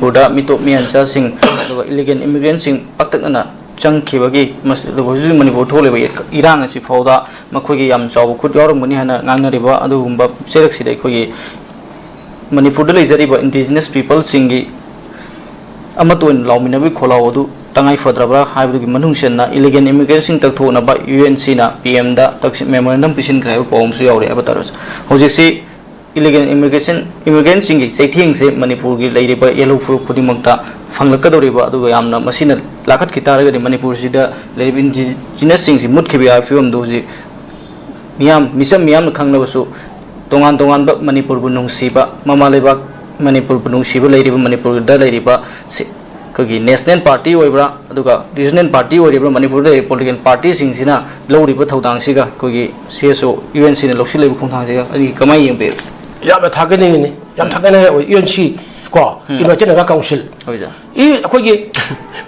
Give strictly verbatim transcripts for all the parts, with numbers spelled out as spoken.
ꯃꯅꯤꯄꯨꯔꯗ ꯃꯤꯇꯣꯞ ꯃꯤꯌꯥꯟꯆꯥꯁꯤꯡ ꯑꯗꯨꯒ ꯏꯂꯤꯒꯦꯜ ꯏꯃꯤꯒ꯭ꯔꯦꯟꯁꯤꯡ ꯄꯥꯛꯇꯛꯅꯅ ꯆꯪꯈꯤꯕꯒꯤ, ꯃꯁꯤ-, ꯑꯗꯨꯒ ꯍꯧꯖꯤꯛ ꯍꯧꯖꯤꯛ ꯃꯅꯤꯄꯨꯔ ꯊꯣꯛꯂꯤꯕ ꯏꯔꯥꯡ ꯑꯁꯤ ꯐꯥꯎꯗ ꯃꯈꯣꯏꯒꯤ ꯌꯥꯝ ꯆꯥꯎꯕ ꯈꯨꯠ ꯌꯥꯎꯔꯝꯒꯅꯤ ꯍꯥꯏꯅ ꯉꯥꯡꯅꯔꯤꯕ ꯑꯗꯨꯒꯨꯝꯕ ꯆꯩꯔꯛꯁꯤꯗ ꯑꯩꯈꯣꯏꯒꯤ ꯃꯅꯤꯄꯨꯔꯗ ꯂꯩꯖꯔꯤꯕ ꯏꯟꯗꯤꯖꯤꯅꯁ ꯄꯤꯄꯜꯁꯤꯡꯒꯤ ꯑꯃꯠꯇ ꯑꯣꯏꯅ ꯂꯥꯎꯃꯤꯟꯅꯕꯒꯤ ꯈꯣꯜꯂꯥꯎ ꯑꯗꯨ ꯇꯉꯥꯏ ꯐꯗ꯭ꯔꯕ꯭ꯔꯥ ꯍꯥꯏꯕꯗꯨꯒꯤ ꯃꯅꯨꯡ ꯆꯟꯅ ꯏꯂꯤꯒꯦꯜ ꯏꯃꯤꯒ꯭ꯔꯦꯟꯁꯤꯡ ꯇꯛꯊꯣꯛꯅꯕ ꯌꯨ ꯑꯦꯟ ꯁꯤꯅ ꯄꯤ ꯑꯦꯝꯗ ꯃꯦꯃꯣꯔꯦꯟꯗꯝ ꯄꯤꯁꯤꯟꯈ꯭ꯔꯦ ꯍꯥꯏꯕ ꯄꯥꯎ ꯑꯃꯁꯨ ꯌꯥꯎꯔꯤ ꯍꯥꯏꯕ ꯇꯥꯔꯦ꯫ ꯍꯧꯖꯤꯛꯁꯤ ꯏꯂꯤꯒꯦꯜ ꯏꯃꯤꯒ꯭ꯔꯦꯁꯟ, ꯏꯃꯤꯒ꯭ꯔꯦꯟꯁꯤꯡꯒꯤ ꯆꯩꯊꯦꯡꯁꯦ ꯃꯅꯤꯄꯨꯔꯒꯤ ꯂꯩꯔꯤꯕ ꯌꯦꯜꯍꯧ ꯐꯨꯔꯨꯞ ꯈꯨꯗꯤꯡꯃꯛꯇ ꯐꯪꯂꯛꯀꯗꯧꯔꯤꯕ, ꯑꯗꯨꯒ ꯌꯥꯝꯅ ꯃꯁꯤꯅ ꯂꯥꯈꯠꯈꯤ ꯇꯥꯔꯒꯗꯤ ꯃꯅꯤꯄꯨꯔꯁꯤꯗ ꯂꯩꯔꯤꯕ ꯏꯟꯗꯤꯖꯤꯅꯁꯁꯤꯡꯁꯤ ꯃꯨꯠꯈꯤꯕ ꯌꯥꯕꯒꯤ ꯐꯤꯕꯝꯗꯨ ꯍꯧꯖꯤꯛ ꯃꯤꯌꯥꯝ, ꯃꯤꯆꯝ ꯃꯤꯌꯥꯝꯅ ꯈꯪꯂꯕꯁꯨ ꯇꯣꯉꯥꯟ ꯇꯣꯉꯥꯟꯕ ꯃꯅꯤꯄꯨꯔꯕꯨ ꯅꯨꯡꯁꯤꯕ, ꯃꯃꯥ ꯂꯩꯕꯥꯛ ꯃꯅꯤꯄꯨꯔꯕꯨ ꯅꯨꯡꯁꯤꯕ ꯂꯩꯔꯤꯕ ꯃꯅꯤꯄꯨꯔꯗ ꯂꯩꯔꯤꯕ ꯁꯤ-, ꯑꯩꯈꯣꯏꯒꯤ ꯅꯦꯁꯅꯦꯜ ꯄꯥꯔꯇꯤ ꯑꯣꯏꯕ꯭ꯔꯥ, ꯑꯗꯨꯒ ꯔꯤꯖꯅꯦꯜ ꯄꯥꯔꯇꯤ ꯑꯣꯏꯔꯤꯕ꯭ꯔꯥ, ꯃꯅꯤꯄꯨꯔꯗ ꯂꯩꯔꯤꯕ ꯄꯣꯂꯤꯇꯤꯀꯦꯜ ꯄꯥꯔꯇꯤꯁꯤꯡꯁꯤꯅ ꯂꯧꯔꯤꯕ ꯊꯧꯗꯥꯡꯁꯤꯒ ꯑꯩꯈꯣꯏꯒꯤ ꯁꯤ ꯑꯦꯁ ꯑꯣ, ꯌꯨ ꯑꯦꯟ ꯁꯤꯅ ꯂꯧꯁꯤꯜꯂꯤꯕ ꯈꯣꯡꯊꯥꯡꯁꯤꯒ ꯑꯅꯤ ꯀꯃꯥꯏꯅ ꯌꯦꯡꯕꯤꯔꯤ? ꯌꯥꯝꯅ ꯊꯥꯒꯠꯅꯤꯡꯉꯤꯅꯤ, ꯌꯥꯝ ꯊꯥꯒꯠꯅꯤꯡꯉꯥꯏ ꯑꯣꯏ꯫ ꯌꯨ ꯑꯦꯟ ꯁꯤ ꯀꯣ, ꯎꯝ꯫ United Naga Council꯫ ꯍꯣꯏ, ꯁꯥꯔ꯫ ꯏ, ꯑꯩꯈꯣꯏꯒꯤ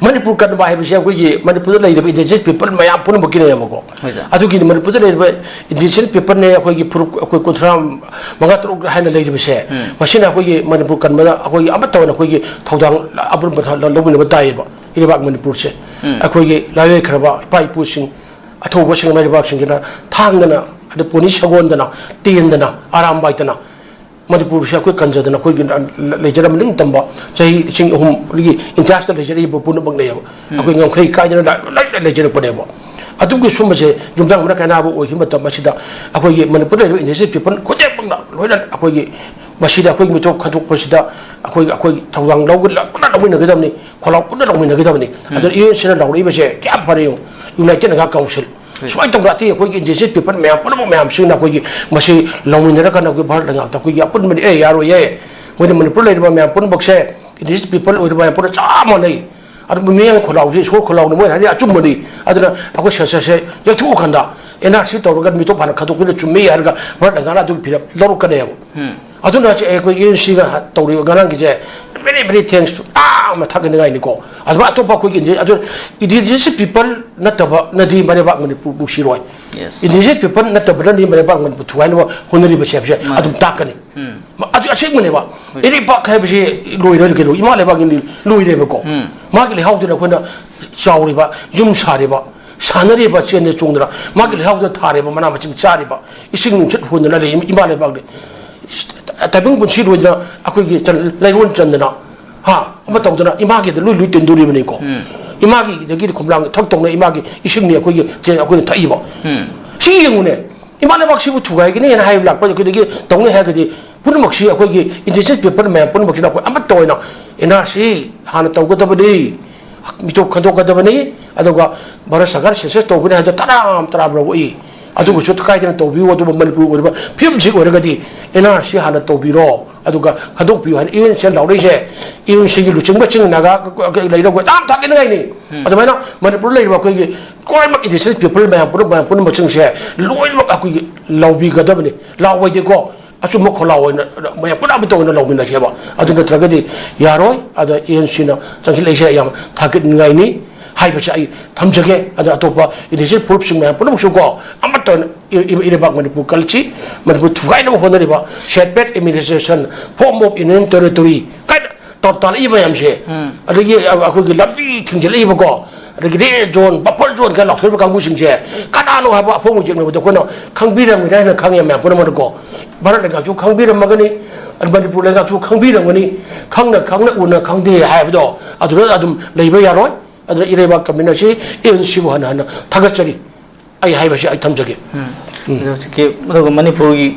ꯃꯅꯤꯄꯨꯔ ꯀꯟꯕ ꯍꯥꯏꯕꯁꯤ ꯑꯩꯈꯣꯏꯒꯤ ꯃꯅꯤꯄꯨꯔꯗ ꯂꯩꯔꯤꯕ ꯏꯟꯗꯤꯖꯤꯅꯁ ꯄꯤꯄꯜ ꯃꯌꯥꯝ ꯄꯨꯝꯅꯃꯛꯀꯤꯅꯦꯕꯀꯣ꯫ ꯍꯣꯏ, ꯁꯥꯔ꯫ ꯑꯗꯨꯒꯤꯗꯤ ꯃꯅꯤꯄꯨꯔꯗ ꯂꯩꯔꯤꯕ ꯏꯟꯗꯤꯖꯤꯅꯁ ꯄꯤꯄꯜꯅꯦ, ꯑꯩꯈꯣꯏꯒꯤ ꯐꯨꯔꯨꯞ, ꯑꯩꯈꯣꯏ ꯀꯨꯟꯊ꯭ꯔꯥ ꯃꯉꯥ ꯇꯔꯨꯛ ꯍꯥꯏꯅ ꯂꯩꯔꯤꯕꯁꯦ, ꯎꯝ꯫ ꯃꯁꯤꯅ ꯑꯩꯈꯣꯏꯒꯤ ꯃꯅꯤꯄꯨꯔ ꯀꯟꯕꯗ ꯑꯩꯈꯣꯏꯒꯤ ꯑꯃꯠꯇ ꯑꯣꯏꯅ ꯑꯩꯈꯣꯏꯒꯤ ꯊꯧꯗꯥꯡ ꯑꯄꯨꯟꯕ ꯊ-, ꯂꯧꯃꯤꯟꯅꯕ ꯇꯥꯏꯌꯦꯕ ꯏꯔꯩꯕꯥꯛ ꯃꯅꯤꯄꯨꯔꯁꯦ꯫ ꯎꯝ꯫ ꯑꯩꯈꯣꯏꯒꯤ ꯂꯥꯏꯑꯣꯏꯈ꯭ꯔꯕ ꯏꯄꯥ ꯏꯄꯨꯁꯤꯡ, ꯑꯊꯧꯕꯁꯤꯡ ꯂꯩꯕꯥꯛꯁꯤꯡꯁꯤꯅ ꯊꯥꯡꯗꯅ, ꯑꯗ ꯄꯣꯅꯤ ꯁꯒꯣꯟꯗꯅ, ꯇꯦꯟꯗꯅ, ꯑꯔꯥꯝ ꯋꯥꯏꯗꯅ, ꯃꯅꯤꯄꯨꯔꯁꯤ ꯑꯩꯈꯣꯏ ꯀꯟꯖꯗꯅ ꯑꯩꯈꯣꯏꯒꯤ ꯂꯩꯖꯔꯝꯕ ꯅꯤꯡꯇꯝꯕ ꯆꯍꯤ ꯂꯤꯁꯤꯡ ꯑꯍꯨꯝꯒꯤ ꯏꯟꯆꯥꯔꯖꯇ ꯂꯩꯖꯔꯛꯏꯕ ꯄꯨꯝꯅꯃꯛꯅꯦꯕ꯫ ꯎꯝ꯫ ꯑꯩꯈꯣꯏ ꯉꯝꯈꯩ ꯀꯥꯏꯗꯅ ꯂ-, ꯂ-, ꯂꯩꯖꯔꯛꯄꯅꯦꯕ꯫ ꯑꯗꯨꯒꯤ ꯁꯨꯝꯕꯁꯦ ꯌꯨꯝꯊꯪ ꯃꯔꯛ ꯀꯥꯏꯅꯕ ꯑꯣꯏꯈꯤꯕ ꯃꯇꯝ ꯑꯁꯤꯗ ꯑꯩꯈꯣꯏꯒꯤ ꯃꯅꯤꯄꯨꯔꯗ ꯂꯩꯔꯤꯕ ꯏꯟꯗꯤꯖꯤꯅꯁ ꯄꯤꯄꯜ ꯈꯨꯗꯤꯡꯃꯛꯅ ꯂꯣꯏꯅ ꯑꯩꯈꯣꯏꯒꯤ ꯃꯁꯤꯗ ꯑꯩꯈꯣꯏꯒꯤ ꯃꯤꯊꯣꯛ ꯈꯟꯗꯣꯛꯄꯁꯤꯗ ꯑꯩꯈꯣꯏ, ꯑꯩꯈꯣꯏ ꯊꯧꯗꯥꯡ ꯂꯧꯒ-, ꯄꯨꯟꯅ ꯂꯧꯃꯤꯟꯅꯒꯗꯕꯅꯤ, ꯈꯣꯜꯂꯥꯎ ꯄꯨꯟꯅ ꯂꯧꯃꯤꯟꯅꯒꯗꯕꯅꯤ꯫ ꯎꯝ꯫ ꯑꯗꯨꯅ ꯌꯨ ꯑꯦꯟ ꯁꯤꯅ ꯂꯥꯎꯔꯛꯏꯕꯁꯦ ꯀꯌꯥꯝ ꯐꯔꯦ ꯌꯦꯡꯉꯨ, United Naga Council꯫ ꯍꯣꯏ꯫ ꯁꯨꯃꯥꯏꯅ ꯇꯧꯗꯅ ꯑꯇꯩ ꯑꯩꯈꯣꯏꯒꯤ ꯏꯟꯗꯤꯖꯤꯅꯁ ꯄꯤꯄꯜ ꯃꯌꯥꯝ ꯄꯨꯝꯅꯃꯛ ꯃꯌꯥꯝꯁꯤꯡꯅ ꯑꯩꯈꯣꯏꯒꯤ ꯃꯁꯤ ꯂꯧꯃꯤꯟꯅꯔꯀꯥꯟꯗ ꯑꯩꯈꯣꯏ ꯚꯥꯔꯠ ꯂꯩꯉꯥꯛꯇ ꯑꯩꯈꯣꯏꯒꯤ ꯑꯄꯨꯟꯕꯅꯤ, ꯑꯦ, ꯌꯥꯔꯣꯏꯌꯦ, ꯃꯣꯏꯅ ꯃꯅꯤꯄꯨꯔ ꯂꯩꯔꯤꯕ ꯃꯌꯥꯝ ꯄꯨꯝꯅꯃꯛꯁꯦ ꯏꯟꯗꯤꯖꯤꯅꯁ ꯄꯤꯄꯜ ꯑꯣꯏꯔꯤꯕ ꯃꯌꯥꯝ ꯄꯨꯟꯅ ꯆꯞ ꯃꯥꯟꯅꯩ꯫ ꯑꯗꯨ ꯃꯤꯠꯌꯦꯡ ꯈꯣꯜꯂꯥꯎꯁꯦ ꯏꯁꯣꯔ ꯈꯣꯜꯂꯥꯎꯅꯤ, ꯃꯣꯏꯅ ꯍꯥꯏꯗꯤ ꯑꯆꯨꯝꯕꯅꯤ꯫ ꯑꯗꯨꯅ ꯑꯩꯈꯣꯏ ꯁꯦꯟꯁꯁꯁꯦ ꯌꯩꯊꯣꯛꯑꯀꯥꯟꯗ ꯑꯦꯟ ꯑꯥꯔ ꯁꯤ ꯇꯧꯔꯒ ꯃꯤꯇꯣꯞ ꯍꯥꯟꯅ ꯈꯟꯗꯣꯛꯄꯤꯅ ꯆꯨꯝꯃꯤ ꯍꯥꯏꯔꯒ ꯚꯥꯔꯠꯅ ꯉꯔꯥꯡ ꯑꯗꯨꯒꯤ ꯐꯤꯔꯦꯞ ꯂꯧꯔꯛꯀꯅꯦꯕ꯫ ꯑꯗꯨꯅ ꯍꯧꯖꯤꯛ ꯑꯩꯈꯣꯏ ꯌꯨ ꯑꯦꯟ ꯁꯤꯒ ꯇꯧꯔꯤꯕ ꯉꯔꯥꯡꯒꯤꯁꯦ very very thanks, ꯌꯥꯝꯅ ꯊꯥꯒꯠꯅꯤꯡꯉꯥꯏꯅꯤꯀꯣ꯫ ꯑꯗꯨꯒ ꯑꯇꯣꯞꯄ ꯑꯩꯈꯣꯏꯒꯤ ꯏꯟꯗꯤ-, ꯑꯗꯨ indigenous people ꯅꯠꯇꯕꯅꯗꯤ ꯃꯔꯩꯕꯥꯛ Manipur ꯅꯨꯡꯁꯤꯔꯣꯏ꯫ Yes. Indigenous people ꯅꯠꯇꯕꯅꯗꯤ ꯃꯔꯩꯕꯥꯛ Manipur ꯊꯨꯒꯥꯏꯅꯕ ꯍꯣꯠꯅꯔꯤꯕꯁꯦ ꯍꯥꯏꯕꯁꯦ ꯃꯥꯅꯦ꯫ ꯑꯗꯨꯝ ꯇꯥꯛꯀꯅꯤ꯫ ꯎꯝ꯫ ꯃ-, ꯑꯗꯨ ꯑꯁꯦꯡꯕꯅꯦꯕ꯫ ꯍꯣꯏ꯫ ꯏꯔꯩꯄꯥꯛ ꯍꯥꯏꯕꯁꯤ ꯂꯣꯏꯔꯦ ꯀꯩꯅꯣ, ꯏꯃꯥ ꯂꯩꯕꯥꯛꯀꯤ ꯂꯣꯏꯔꯦꯕꯀꯣ꯫ ꯎꯝ꯫ ꯃꯥꯒꯤ ꯂꯩꯍꯥꯎꯗꯨꯅ ꯑꯩꯈꯣꯏꯅ ꯆꯥꯎꯔꯤꯕ, ꯌꯨꯝ ꯁꯥꯔꯤꯕ, ꯁꯥꯟꯅꯔꯤꯕ, ꯆꯦꯟꯗ ꯆꯣꯡꯗꯅ ꯃꯥꯒꯤ ꯂꯩꯍꯥꯎꯗ ꯊꯥꯔꯤꯕ, ꯃꯅꯥ ꯃꯁꯤꯡ ꯆꯥꯔꯤꯕ, ꯏꯁꯤꯡ ꯅꯨꯡꯁꯤꯠ ꯍꯣꯟꯗꯅ ꯂꯩ ꯏꯃꯥ ꯂꯩꯕꯥꯛꯅꯤ꯫ ꯇꯥꯏꯕꯪ ꯄꯨꯟꯁꯤ ꯂꯣꯏꯗꯅ ꯑꯩꯈꯣꯏꯒꯤ ꯆꯟ-, ꯂꯩꯔꯣꯟ ꯆꯟꯗꯅ, ꯍꯥ, ꯑꯃ ꯇꯧꯗꯅ ꯏꯃꯥꯒꯤꯗ ꯂꯣꯏ ꯂꯣꯏ ꯇꯤꯟꯗꯣꯔꯤꯕꯅꯤꯀꯣ꯫ ꯎꯝ꯫ ꯏꯃꯥꯒꯤꯗꯒꯤ ꯈꯣꯝꯂꯥꯡ ꯊꯛ ꯇꯧꯅ ꯏꯃꯥꯒꯤ ꯏꯁꯤꯡꯅꯤ ꯑꯩꯈꯣꯏꯒꯤ, ꯆꯦ-, ꯑꯩꯈꯣꯏꯅ ꯊꯛꯏꯕ꯫ ꯎꯝ꯫ ꯁꯤ ꯌꯦꯡꯉꯨꯅꯦ꯫ ꯏꯃꯥ ꯂꯩꯕꯥꯛꯁꯤꯕꯨ ꯊꯨꯒꯥꯏꯒꯅꯤ ꯍꯥꯏꯅ ꯍꯥꯏꯕ ꯂꯥꯛꯄ ꯑꯩꯈꯣꯏꯗꯒꯤ ꯇꯧꯅꯤ ꯍꯥꯏꯔꯒꯗꯤ ꯄꯨꯝꯅꯃꯛꯁꯤ ꯑꯩꯈꯣꯏꯒꯤ indigenous people ꯃꯌꯥꯝ ꯄꯨꯝꯅꯃꯛꯁꯤꯅ ꯑꯩꯈꯣꯏ ꯑꯃꯠꯇ ꯑꯣꯏꯅ ꯑꯦꯟ ꯑꯥꯔ ꯁꯤ ꯍꯥꯟꯅ ꯇꯧꯒꯗꯕꯅꯤ, ꯃꯤꯇꯣꯞ ꯈꯟꯗꯣꯛꯀꯗꯕꯅꯤ, ꯑꯗꯨꯒ ꯚꯥꯔꯠ ꯁꯔꯀꯥꯔ census ꯇꯧꯕꯅꯤ ꯍꯥꯏꯕꯗ ꯇꯔꯥꯝ ꯇꯔꯥꯝ ꯂꯧꯔꯛꯏ꯫ ꯑꯗꯨꯒꯁꯨ ꯀꯥꯏꯗꯅ ꯇꯧꯕꯤꯌꯨ, ꯑꯗꯨꯕꯨ ꯃꯅꯤꯄꯨꯔ ꯑꯣꯏꯔꯤꯕ ꯐꯤꯕꯝꯁꯤꯒꯤ ꯑꯣꯏꯔꯒꯗꯤ ꯑꯦꯟ ꯑꯥꯔ ꯁꯤ ꯍꯥꯟꯅ ꯇꯧꯕꯤꯔꯣ, ꯑꯗꯨꯒ ꯈꯟꯗꯣꯛꯄꯤꯌꯨ ꯍꯥꯏꯅ ꯌꯨ ꯑꯦꯟ ꯁꯤꯅ ꯂꯥꯎꯔꯛꯏꯁꯦ꯫ ꯌꯨ ꯑꯦꯟ ꯁꯤꯒꯤ ꯂꯨꯆꯤꯡꯕꯁꯤꯡ ꯅꯥꯒꯥ ꯂꯩꯔꯒ ꯌꯥꯝ ꯊꯥꯒꯠꯅꯤꯡꯉꯥꯏꯅꯤ꯫ ꯎꯝ꯫ ꯑꯗꯨꯃꯥꯏꯅ ꯃꯅꯤꯄꯨꯔꯗ ꯂꯩꯔꯤꯕ ꯑꯩꯈꯣꯏꯒꯤ ꯂꯣꯏꯅꯃꯛ indigenous people ꯃꯌꯥꯝ ꯄꯨꯝꯅꯃꯛ, ꯃꯌꯥꯝ ꯄꯨꯝꯅꯃꯛꯁꯤꯡꯁꯦ ꯂꯣꯏꯅꯃꯛ ꯑꯩꯈꯣꯏꯒꯤ ꯂꯥꯎꯕꯤꯒꯗꯕꯅꯤ꯫ ꯂꯥꯎꯕ ꯍꯥꯏꯗꯤꯀꯣ, ꯑꯆꯨꯝꯕ ꯈꯣꯜꯂꯥꯎ ꯑꯣꯏꯅ ꯃꯌꯥꯝ ꯄꯨꯝꯅꯃꯛꯇ ꯑꯣꯏꯅ ꯂꯧꯃꯤꯟꯅꯁꯦꯕ꯫ ꯑꯗꯨ ꯅꯠꯇ꯭ꯔꯒꯗꯤ ꯌꯥꯔꯣꯏ꯫ ꯑꯗ ꯌꯨ ꯑꯦꯟ ꯁꯤꯅ ꯆꯪꯁꯤꯜꯂꯛꯏꯁꯦ ꯌꯥꯝ ꯊꯥꯒꯠꯅꯤꯡꯉꯥꯏꯅꯤ ꯍꯥꯏꯕꯁꯦ ꯑꯩ ꯊꯝꯖꯒꯦ꯫ ꯑꯗ ꯑꯇꯣꯞꯄ indigenous ꯐꯨꯔꯨꯞꯁꯤꯡ ꯃꯌꯥꯝ ꯄꯨꯝꯅꯃꯛꯁꯨꯀꯣ, ꯑꯃꯠꯇ ꯑꯣꯏꯅ ꯏ-, ꯏ-, ꯏꯔꯩꯕꯥꯛ ꯃꯅꯤꯄꯨꯔ ꯀꯜꯆꯤ, ꯃꯅꯤꯄꯨꯔ ꯊꯨꯒꯥꯏꯅꯕ ꯍꯣꯠꯅꯔꯤꯕ separate administration, form of union territory ꯀꯥꯏꯅ ꯇꯧ-, ꯇꯥꯜꯂꯛꯏ ꯃꯌꯥꯝꯁꯦ, ꯎꯝ꯫ ꯑꯗꯒꯤ ꯑ-, ꯑꯩꯈꯣꯏꯒꯤ ꯂꯝꯕꯤ ꯊꯤꯡꯖꯤꯜꯂꯛꯏꯕꯀꯣ, ꯑꯗꯒꯤ red zone, buffer zone ꯀꯥꯏꯅ ꯂꯥꯎꯊꯣꯛꯏꯕ ꯀꯥꯡꯕꯨꯁꯤꯡꯁꯦ ꯀꯅꯥꯅꯣ ꯍꯥꯏꯕ ꯑꯐꯣꯡꯕ ꯌꯦꯡꯅꯕꯗ ꯑꯩꯈꯣꯏꯅ ꯈꯪꯕꯤꯔꯝꯒꯅꯤ ꯍꯥꯏꯅ ꯈꯪꯉꯦ ꯃꯌꯥꯝ ꯄꯨꯝꯅꯃꯛꯅꯀꯣ꯫ ꯚꯥꯔꯠ ꯂꯩꯉꯥꯛꯁꯨ ꯈꯪꯕꯤꯔꯝꯃꯒꯅꯤ, ꯃꯅꯤꯄꯨꯔ ꯂꯩꯉꯥꯛꯁꯨ ꯈꯪꯕꯤꯔꯝꯒꯅꯤ, ꯈꯪꯅ ꯈꯪꯅ ꯎꯅ ꯈꯪꯗꯦ ꯍꯥꯏꯕꯗꯣ ꯑꯗꯨꯗ ꯑꯗꯨꯝ ꯂꯩꯕ ꯌꯥꯔꯣꯏ꯫ ꯑꯗꯨꯅ ꯏꯔꯩꯕꯥꯛ ꯀꯝꯃꯤꯟ ꯑꯁꯤ ꯑꯦ ꯑꯦꯟ ꯁꯤꯕꯨ ꯍꯟꯅ ꯍꯟꯅ ꯊꯥꯒꯠꯆꯔꯤ꯫ ꯑꯩ ꯍꯥꯏꯕꯁꯤ ꯑꯩ ꯊꯝꯖꯒꯦ꯫ ꯎꯝ꯫ ꯎꯝ꯫ ꯑꯗꯣ ꯍꯧꯖꯤꯛꯀꯤ, ꯑꯗꯨꯒ ꯃꯅꯤꯄꯨꯔꯒꯤ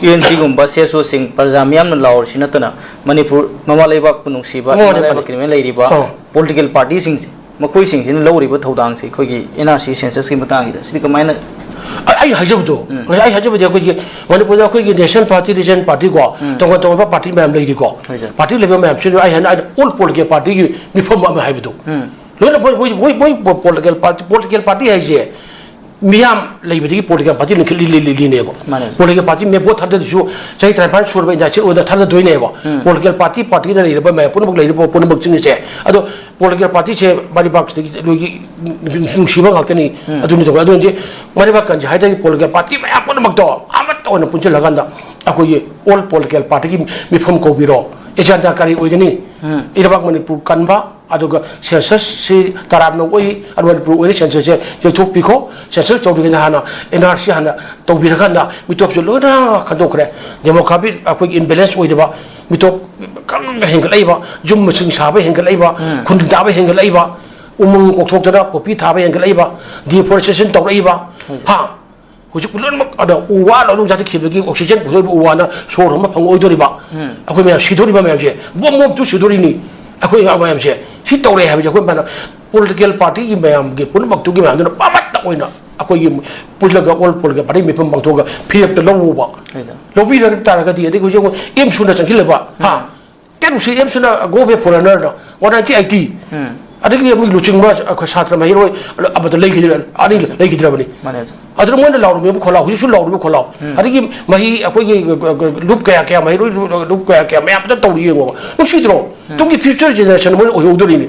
ꯌꯨ ꯑꯦꯟ ꯁꯤꯒꯨꯝꯕ ꯁꯤ ꯑꯦꯁ ꯑꯣꯁꯤꯡ ꯄ꯭ꯔꯖꯥ ꯃꯤꯌꯥꯝꯅ ꯂꯥꯎꯔꯤꯁꯤ ꯅꯠꯇꯅ ꯃꯅꯤꯄꯨꯔ ꯃꯃꯥ ꯂꯩꯕꯥꯛꯄꯨ ꯅꯨꯡꯁꯤꯕ, ꯃꯥꯅꯦ, ꯏꯃꯥ ꯃꯥꯅꯦ꯫ ꯂꯩꯕꯥꯛꯀꯤ ꯃꯤꯌꯥꯝ ꯂꯩꯔꯤꯕ ꯑꯥ꯫ ꯄꯣꯂꯤꯇꯤꯀꯦꯜ ꯄꯥꯔꯇꯤꯁꯤꯡꯁꯦ, ꯃꯈꯣꯏꯁꯤꯡꯁꯤꯅ ꯂꯧꯔꯤꯕ ꯊꯧꯗꯥꯡꯁꯦ ꯑꯩꯈꯣꯏꯒꯤ ꯑꯦꯟ ꯑꯥꯔ ꯁꯤ ꯁꯦꯟꯁꯁꯀꯤ ꯃꯇꯥꯡꯁꯤꯗ ꯁꯤꯗꯤ ꯀꯃꯥꯏꯅ? ꯑꯩ, ꯑꯩ ꯍꯥꯏꯖꯕꯗꯣ, ꯎꯝ꯫ ꯑꯩ ꯍꯥꯏꯖꯕꯗꯤ ꯑꯩꯈꯣꯏꯒꯤ ꯃꯅꯤꯄꯨꯔꯗ ꯑꯩꯈꯣꯏꯒꯤ ꯅꯦꯁꯅꯦꯜ ꯄꯥꯔꯇꯤ, ꯔꯤꯖꯅꯦꯜ ꯄꯥꯔꯇꯤ ꯀꯣ, ꯎꯝ꯫ ꯇꯣꯉꯥꯟ ꯇꯣꯉꯥꯟꯕ ꯄꯥꯔꯇꯤ ꯃꯌꯥꯝ ꯂꯩꯔꯤꯀꯣ꯫ ꯍꯣꯏ, ꯁꯥꯔ꯫ ꯄꯥꯔꯇꯤ ꯂꯩꯕ ꯃꯌꯥꯝꯁꯤꯗ ꯑꯩ ꯍꯥꯏꯅ, ꯑꯩꯅ ꯑꯣꯜ ꯄꯣꯂꯤꯇꯤꯀꯦꯜ ꯄꯥꯔꯇꯤꯒꯤ ꯃꯤꯐꯝ ꯑꯃ ꯍꯥꯏꯕꯗꯣ꯫ ꯎꯝ꯫ ꯂꯣꯏꯅ ꯃꯣꯏ, ꯃꯣꯏ, ꯃꯣꯏ, ꯃꯣꯏ ꯄꯣꯂꯤꯇꯤꯀꯦꯜ ꯄꯥꯔꯇꯤ, ꯄꯣꯂꯤꯇꯤꯀꯦꯜ ꯄꯥꯔꯇꯤ ꯍꯥꯏꯁꯦ ꯃꯤꯌꯥꯝ ꯂꯩꯕꯗꯒꯤ ꯄꯣꯂꯤꯇꯤꯀꯦꯜ ꯄꯥꯔꯇꯤ ꯂꯤꯡꯈꯠꯂꯤ ꯂꯤꯡꯈꯠꯂꯤꯅꯦꯕ꯫ ꯃꯥꯅꯦ꯫ ꯄꯣꯂꯤꯇꯤꯀꯦꯜ ꯄꯥꯔꯇꯤ ꯃꯦ ꯚꯣꯠ ꯊꯥꯗꯗꯨꯁꯨ ꯆꯍꯤ ꯇꯔꯥꯅꯤꯄꯥꯟ ꯁꯨꯔꯕ ꯏꯟꯗꯤꯌꯥ ꯁꯤꯠ ꯑꯣꯏꯅ ꯊꯥꯗꯗꯣꯏꯅꯦꯕ꯫ ꯎꯝ꯫ ꯄꯣꯂꯤꯇꯤꯀꯦꯜ ꯄꯥꯔꯇꯤ ꯄꯥꯔꯇꯤꯅ ꯂꯩꯔꯤꯕ ꯃꯌꯥꯝ ꯄꯨꯝꯅꯃꯛꯁꯤꯡꯁꯦ꯫ ꯑꯗꯣ ꯄꯣꯂꯤꯇꯤꯀꯦꯜ ꯄꯥꯔꯇꯤꯁꯦ ꯃꯥꯏ ꯄꯥꯛꯁꯤꯗꯒꯤ ꯑꯩꯈꯣꯏꯒꯤ ꯅꯨꯡꯁꯤꯕ ꯉꯥꯛꯇꯅꯤ꯫ ꯎꯝ꯫ ꯑꯗꯨꯅꯤ ꯇꯧꯕ꯫ ꯑꯗꯨꯅꯗꯤ ꯃꯥꯏ ꯄꯥꯛꯀꯟꯁꯦ ꯍꯥꯏꯇꯥꯔꯗꯤ ꯄꯣꯂꯤꯇꯤꯀꯦꯜ ꯄꯥꯔꯇꯤ ꯃꯌꯥꯝ ꯄꯨꯝꯅꯃꯛꯇꯣ ꯑꯃꯠꯇ ꯑꯣꯏꯅ ꯄꯨꯟꯁꯤꯜꯂꯀꯥꯟꯗ ꯑꯩꯈꯣꯏꯒꯤ ꯑꯣꯜ ꯄꯣꯂꯤꯇꯤꯀꯦꯜ ꯄꯥꯔꯇꯤꯒꯤ ꯃꯤꯐꯝ ꯀꯧꯕꯤꯔꯣ꯫ ꯑꯦꯖꯦꯟꯗꯥ ꯀꯔꯤ ꯑꯣꯏꯒꯅꯤ? ꯎꯝ꯫ ꯏꯔꯩꯕꯥꯛ ꯃꯅꯤꯄꯨꯔ ꯀꯟꯕ, ꯑꯗꯨꯒ census ꯁꯤ ꯇꯔꯥꯝꯅ ꯑꯣꯛꯏ, ꯑꯗꯨ ꯃꯅꯤꯄꯨꯔ ꯑꯣꯏꯅ census ꯁꯦ ꯌꯩꯊꯣꯛꯄꯤꯈꯣ, census ꯇꯧꯗ꯭ꯔꯤꯉꯩꯗ ꯍꯥꯟꯅ N R C ꯍꯥꯟꯅ ꯇꯧꯕꯤꯔꯀꯥꯟꯗ ꯃꯤꯇꯣꯞꯁꯦ ꯂꯣꯏꯅ ꯈꯟꯗꯣꯛꯈ꯭ꯔꯦ꯫ Demographic ꯑꯩꯈꯣꯏꯒꯤ imbalance ꯑꯣꯏꯗꯕ, ꯃꯤꯇꯣꯞ ꯈꯪꯒ ꯍꯦꯟꯒꯠꯂꯛꯏꯕ, ꯌꯨꯝ ꯃꯁꯤꯡ ꯁꯥꯕ ꯍꯦꯟꯒꯠꯂꯛꯏꯕ, ꯎꯝ꯫ ꯈꯨꯟ ꯇꯥꯕ ꯍꯦꯟꯒꯠꯂꯛꯏꯕ, ꯎꯃꯪ ꯀꯣꯛꯊꯣꯛꯇꯅ ꯄꯣꯄꯤ ꯊꯥꯕ ꯍꯦꯟꯒꯠꯂꯛꯏꯕ, deforestation ꯇꯧꯔꯛꯏꯕ, ꯎꯝ꯫ ꯍꯥ? ꯍꯧꯖꯤꯛ ꯂꯣꯏꯅꯃꯛ ꯑꯗ ꯎ ꯋꯥ ꯂꯣꯏꯅꯃꯛ ꯌꯥꯟꯊꯠꯈꯤꯕꯒꯤ oxygen ꯄꯨꯊꯣꯛꯏꯕ ꯎ ꯋꯥꯅ ꯁꯣꯔ ꯍꯣꯟꯕ ꯐꯪꯉꯛꯑꯣꯏꯗꯣꯔꯤꯕ꯫ ꯎꯝ꯫ ꯑꯩꯈꯣꯏ ꯃꯌꯥꯝ ꯁꯤꯗꯣꯔꯤꯕ ꯃꯌꯥꯝꯁꯦ, ꯕꯣꯝ ꯕꯣꯝ ꯇꯨ ꯁꯤꯗꯣꯔꯤꯅꯤ꯫ ꯑꯩꯈꯣꯏ ꯑꯉꯥꯡ ꯃꯌꯥꯝꯁꯦ ꯁꯤ ꯇꯧꯔꯦ ꯍꯥꯏꯕꯁꯦ ꯑꯩꯈꯣꯏ ꯃꯌꯥꯝꯅ political party ꯒꯤ ꯃꯌꯥꯝꯒꯤ ꯄꯨꯝꯅꯃꯛꯇꯨꯒꯤ ꯃꯌꯥꯝꯗꯨꯅ ꯄꯥꯃꯠꯇ ꯑꯣꯏꯅ ꯑꯩꯈꯣꯏꯒꯤ ꯄꯨꯜꯂꯒ all political party ꯃꯤꯐꯝ ꯄꯥꯡꯊꯣꯛꯑꯒ ꯐꯤꯔꯦꯞꯇ ꯂꯧꯕ꯫ ꯍꯣꯏꯗ꯫ ꯂꯧꯕꯤꯔ ꯇꯥꯔꯒꯗꯤ ꯑꯗꯩ ꯍꯧꯖꯤꯛ ꯑꯃꯨꯛ ꯑꯦꯝꯁꯨꯅ ꯆꯪꯁꯤꯜꯂꯕ, ꯍꯥ? ꯎꯝ꯫ ꯀꯩꯅꯣꯁꯤ ꯑꯦꯝꯁꯨꯅ go away foreigner ꯅ one nineteen eighty꯫ ꯎꯝ꯫ ꯑꯗꯒꯤ ꯑꯩꯈꯣꯏ ꯂꯨꯆꯤꯡꯕ ꯑꯩꯈꯣꯏ ꯁꯥꯇ꯭ꯔ ꯃꯍꯩꯔꯣꯏ ꯑꯃꯗ ꯂꯩꯈꯤꯗ꯭ꯔ-, ꯑꯅꯤ ꯂꯩꯈꯤꯗ꯭ꯔꯕꯅꯤ꯫ ꯃꯥꯅꯦ꯫ ꯑꯗꯨꯅ ꯃꯣꯏꯅ ꯂꯥꯎꯔꯝꯃꯤꯕ ꯈꯣꯜꯂꯥꯎ, ꯍꯧꯖꯤꯛꯁꯨ ꯂꯥꯎꯔꯤꯕ ꯈꯣꯜꯂꯥꯎ꯫ ꯎꯝ꯫ ꯑꯗꯒꯤ ꯃꯍꯤ ꯑꯩꯈꯣꯏꯒꯤ ꯂꯨꯞ ꯀꯌꯥ ꯀꯌꯥ, ꯃꯍꯩꯔꯣꯏ ꯂꯨꯞ ꯀꯌꯥ ꯀꯌꯥ ꯃꯌꯥꯝ ꯑꯝꯇ ꯇꯧꯔꯤ ꯌꯦꯡꯉꯣꯕ꯫ ꯅꯨꯡꯁꯤꯗ꯭ꯔꯣ? ꯎꯝ꯫ ꯇꯨꯡꯒꯤ future generation ꯃꯣꯏꯅ ꯑꯣꯏꯍꯧꯗꯣꯔꯤꯅꯤ꯫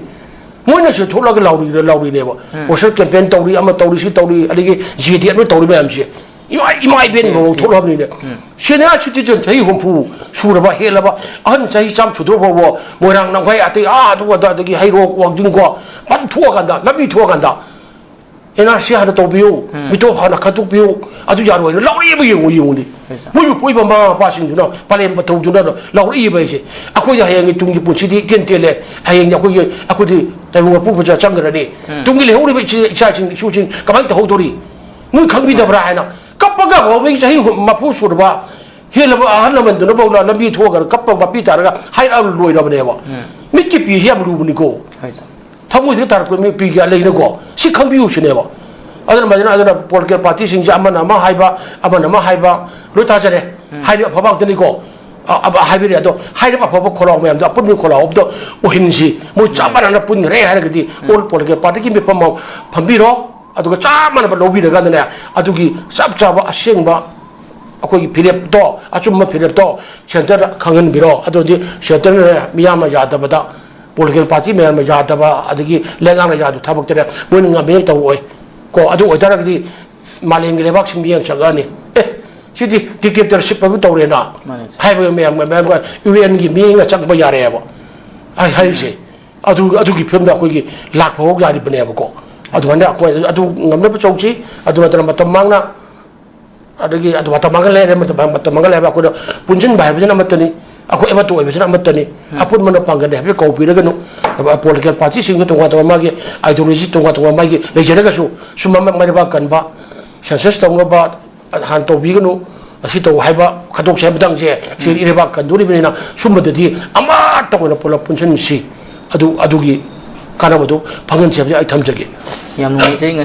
ꯃꯣꯏꯅꯁꯨ ꯊꯣꯛꯂꯒ ꯂꯥꯎꯔꯤꯔ-, ꯂꯥꯎꯔꯤꯅꯦꯕ꯫ ꯎꯝ꯫ Poster campaign ꯇꯧꯔꯤ, ꯑꯃ ꯇꯧꯔꯤ, ꯁꯤ ꯇꯧꯔꯤ, ꯑꯗꯒꯤ J D ꯑꯃ ꯇꯧꯔꯤ ꯃꯌꯥꯝꯁꯦ꯫ ꯏꯃꯥ, ꯏꯃꯥ ꯏꯕꯦꯟ ꯎꯝ꯫ ꯃꯑꯣꯡ ꯊꯣꯛꯂꯕꯅꯤꯅꯦ꯫ ꯎꯝ꯫ Senior citizen ꯆꯍꯤ ꯍꯨꯝꯐꯨ ꯁꯨꯔꯕ ꯍꯦꯜꯂꯕ ꯑꯍꯟ ꯆꯍꯤ ꯆꯥꯝ ꯁꯨꯗ꯭ꯔꯣ ꯐꯥꯎꯕ ꯃꯣꯏꯔꯥꯡ ꯂꯝꯈꯥꯏ ꯑꯇꯩ ꯑꯥ ꯑꯗꯨ ꯑꯗꯥ ꯑꯗꯒꯤ ꯍꯩꯔꯣꯛ ꯋꯥꯡꯖꯤꯡ ꯀꯣ ꯐꯟ ꯊꯣꯛꯑꯀꯥꯟꯗ, ꯂꯝꯕꯤ ꯊꯣꯛꯑꯀꯥꯟꯗ N R C ꯍꯥꯟꯅ ꯇꯧꯕꯤꯌꯨ, ꯎꯝ꯫ ꯃꯤꯇꯣꯞ ꯍꯥꯟꯅ ꯈꯟꯗꯣꯛꯄꯤꯌꯨ, ꯑꯗꯨ ꯌꯥꯔꯣꯏꯅ ꯂꯥꯎꯔꯛꯑꯦꯕ꯫ ꯌꯦꯡꯉꯨ, ꯌꯦꯡꯉꯨꯅꯦ꯫ ꯍꯣꯏ ꯁꯥꯔ꯫ ꯃꯣꯏꯕꯨ ꯄꯣꯛꯏꯕ ꯃꯃꯥ ꯃꯄꯥꯁꯤꯡꯗꯨꯅ, ꯄꯂꯦꯝ ꯄꯟꯊꯧꯗꯨꯅ ꯂꯥꯎꯔꯛꯏꯕ ꯑꯩꯁꯦ꯫ ꯑꯩꯈꯣꯏꯗ ꯍꯌꯦꯡꯒꯤ ꯇꯨꯡꯒꯤ ꯄꯨꯟꯁꯤꯗꯤ ꯏꯇꯦꯟ ꯇꯦꯜꯂꯦ꯫ ꯍꯌꯦꯡꯗꯤ ꯑꯩꯈꯣꯏꯒꯤ, ꯑꯩꯈꯣꯏꯗꯤ ꯇꯥꯏꯕꯪ ꯃꯄꯨ ꯃꯆꯥ ꯆꯪꯈ꯭ꯔꯅꯤ꯫ ꯎꯝ꯫ ꯇꯨꯡꯒꯤ ꯂꯩꯍꯧꯔꯤꯕ ꯏꯆꯦ, ꯏꯆꯥꯁꯤꯡ, ꯏꯁꯨꯁꯤꯡ ꯀꯃꯥꯏꯅ ꯇꯧꯍꯧꯗꯣꯔꯤ? ꯅꯣꯏ ꯈꯪꯕꯤꯗꯕ꯭ꯔꯥ ꯍꯥꯏꯅ ꯀꯞꯄꯒ ꯍꯧꯕꯒꯤ ꯆꯍꯤ ꯃꯔꯤꯐꯨ ꯁꯨꯔꯕ ꯍꯦꯜꯂꯕ ꯑꯍꯜ ꯂꯃꯟꯗꯨꯅꯐꯥꯎꯗ ꯂꯝꯕꯤ ꯊꯣꯛꯑꯒ ꯀꯞꯄ ꯃꯄꯤ ꯇꯥꯔꯒ ꯍꯥꯏꯔꯛꯑ ꯂꯣꯏꯔꯕꯅꯦꯕ꯫ ꯎꯝ꯫ ꯃꯤꯠꯀꯤ ꯄꯤꯁꯤ ꯌꯥꯝ ꯂꯨꯕꯅꯤꯀꯣ꯫ ꯍꯣꯏ ꯁꯥꯔ꯫ ꯊꯃꯣꯏꯗ ꯇꯥꯔꯛꯄ ꯃꯤ ꯄꯤꯒꯦ ꯂꯩꯅꯀꯣ꯫ ꯁꯤ ꯈꯪꯕꯤꯌꯨ ꯁꯤꯅꯦꯕ꯫ ꯑꯗꯨꯅ ꯃꯗꯨꯅ, ꯑꯗꯨꯅ political party ꯁꯤꯡꯁꯦ ꯑꯃꯅ ꯑꯃ ꯍꯥꯏꯕ, ꯑꯃꯅ ꯑꯃ ꯍꯥꯏꯕ, ꯂꯣꯏ ꯇꯥꯖꯔꯦ꯫ ꯎꯝ꯫ ꯍꯥꯏꯔꯤ ꯑꯐꯕ ꯉꯥꯛꯇꯅꯤꯀꯣ꯫ ꯑ-, ꯑ-, ꯍꯥꯏꯕꯤꯔꯦ꯫ ꯑꯗꯣ ꯍꯥꯏꯔꯤꯕ ꯑꯐꯕ ꯈꯣꯜꯂꯥꯎ ꯃꯌꯥꯝꯗꯣ ꯑꯄꯨꯟꯕ ꯈꯣꯜꯂꯥꯎ ꯑꯝꯇ ꯑꯣꯏꯍꯟꯁꯤ꯫ ꯃꯣꯏ ꯆꯞ ꯎꯝ꯫ ꯃꯥꯟꯅꯅ ꯄꯨꯟꯈ꯭ꯔꯦ ꯍꯥꯏꯔꯒꯗꯤ ꯎꯝ꯫ All political party ꯒꯤ ꯃꯤꯐꯝ ꯑꯃ ꯐꯝꯕꯤꯔꯣ꯫ ꯑꯗꯨꯒ ꯆꯞ ꯃꯥꯟꯅꯕ ꯂꯧꯕꯤꯔꯀꯥꯟꯗꯅꯦ, ꯑꯗꯨꯒꯤ ꯆꯞ ꯆꯥꯕ ꯑꯁꯦꯡꯕ ꯑꯩꯈꯣꯏꯒꯤ ꯐꯤꯔꯦꯞꯇꯣ, ꯑꯆꯨꯝꯕ ꯐꯤꯔꯦꯞꯇꯣ ꯁꯦꯟꯇꯔꯗ ꯈꯪꯍꯟꯕꯤꯔꯣ꯫ ꯑꯗꯨꯗꯤ ꯁꯦꯟꯇꯔꯅ ꯃꯤꯌꯥꯝꯅ ꯌꯥꯗꯕꯗ, ꯄꯣꯂꯤꯇꯤꯀꯦꯜ ꯄꯥꯔꯇꯤ ꯃꯌꯥꯝꯅ ꯌꯥꯗꯕ, ꯑꯗꯒꯤ ꯂꯩꯉꯥꯛꯅ ꯌꯥꯗꯕ ꯊꯕꯛꯇꯅꯦ ꯃꯣꯏꯅ ꯉꯝꯃꯦꯅ ꯇꯧꯔꯛꯑꯣꯏ ꯀꯣ꯫ ꯑꯗꯨ ꯑꯣꯏꯇꯥꯔꯒꯗꯤ ꯃꯥꯂꯦꯝꯒꯤ ꯂꯩꯕꯥꯛꯁꯤꯡ ꯃꯤꯠꯌꯦꯡ ꯆꯪꯉꯛꯑꯅꯤ꯫ ꯑꯦ, ꯁꯤꯗꯤ ꯗꯤꯛꯇꯦꯛꯇꯔꯁꯤꯞ ꯑꯃ ꯇꯧꯔꯦꯅ ꯃꯥꯅꯦ꯫ ꯍꯥꯏꯕ ꯃꯌꯥꯝ, ꯃꯌꯥꯝ ꯌꯨ ꯑꯦꯟꯒꯤ ꯃꯤꯠꯌꯦꯡꯅ ꯆꯪꯕ ꯌꯥꯔꯦꯕ꯫ ꯑꯩ ꯍꯥꯏꯔꯤꯁꯦ ꯑꯗꯨ, ꯑꯗꯨꯒꯤ ꯐꯤꯕꯝꯗ ꯑꯩꯈꯣꯏꯒꯤ ꯂꯥꯛꯄ ꯐꯥꯎ ꯌꯥꯔꯤꯕꯅꯦꯕꯀꯣ꯫ ꯑꯗꯨꯃꯥꯏꯅ ꯑꯩꯈꯣꯏ ꯑꯗꯨ ꯉꯝꯅꯕ ꯇꯧꯁꯤ꯫ ꯑꯗꯨ ꯅꯠꯇꯅ ꯃꯇꯝ ꯃꯥꯡꯅ, ꯑꯗꯒꯤ ꯑꯗꯨ ꯃꯇꯝ ꯃꯥꯡꯍꯜꯂꯦ ꯍꯥꯏꯔꯦ, ꯃꯇꯝ, ꯃꯇꯝ ꯃꯥꯡꯍꯜꯂꯦ ꯍꯥꯏꯕ ꯑꯩꯈꯣꯏꯅ ꯄꯨꯟꯁꯤꯟꯕ ꯍꯥꯏꯕꯁꯤꯅ ꯑꯃꯠꯇꯅꯤ, ꯑꯩꯈꯣꯏ ꯑꯃꯠꯇ ꯑꯣꯏꯕꯁꯤꯅ ꯑꯃꯠꯇꯅꯤ꯫ ꯑꯄꯨꯟꯕꯅ ꯄꯥꯡꯒꯜꯅꯤ ꯍꯥꯏꯕꯁꯤ ꯀꯧꯕꯤꯔꯒꯅꯨ꯫ ꯄꯣꯂꯤꯇꯤꯀꯦꯜ ꯄꯥꯔꯇꯤꯁꯤꯡꯁꯨ ꯇꯣꯉꯥꯟ ꯇꯣꯉꯥꯟ ꯃꯥꯒꯤ ꯑꯥꯏꯗꯤꯌꯣꯂꯣꯖꯤ ꯇꯣꯉꯥꯟ ꯇꯣꯉꯥꯟ ꯃꯥꯒꯤ ꯂꯩꯖꯔꯒꯁꯨ, ꯁꯨꯝ ꯃ-, ꯃ-, ꯃꯩꯔꯩꯕꯥꯛ ꯀꯟꯕ, ꯁꯦꯟꯁꯁ ꯇꯧꯅꯕ ꯍꯥꯟꯅ ꯇꯧꯕꯤꯒꯅꯨ, ꯑꯁꯤ ꯇꯧ ꯍꯥꯏꯕ ꯈꯟꯗꯣꯛꯁꯦ ꯍꯥꯏꯕ ꯃꯇꯥꯡꯁꯦ, ꯁꯤ ꯏꯔꯩꯕꯥꯛ ꯀꯟꯗꯣꯔꯤꯕꯅꯤꯅ ꯁꯨꯝꯕꯗꯗꯤ ꯑꯃꯠꯇ ꯑꯣꯏꯅ ꯄꯨꯂꯞ ꯄꯨꯟꯁꯤꯟꯁꯤ꯫ ꯑꯗꯨ, ꯑꯗꯨꯒꯤ ꯀꯥꯟꯅꯕꯗꯨ ꯐꯪꯍꯟꯁꯤ ꯍꯥꯏꯕꯁꯤ ꯑꯩ ꯊꯝꯖꯒꯦ꯫ ꯌꯥꯝ ꯅꯨꯡꯉꯥꯏꯖꯩ꯫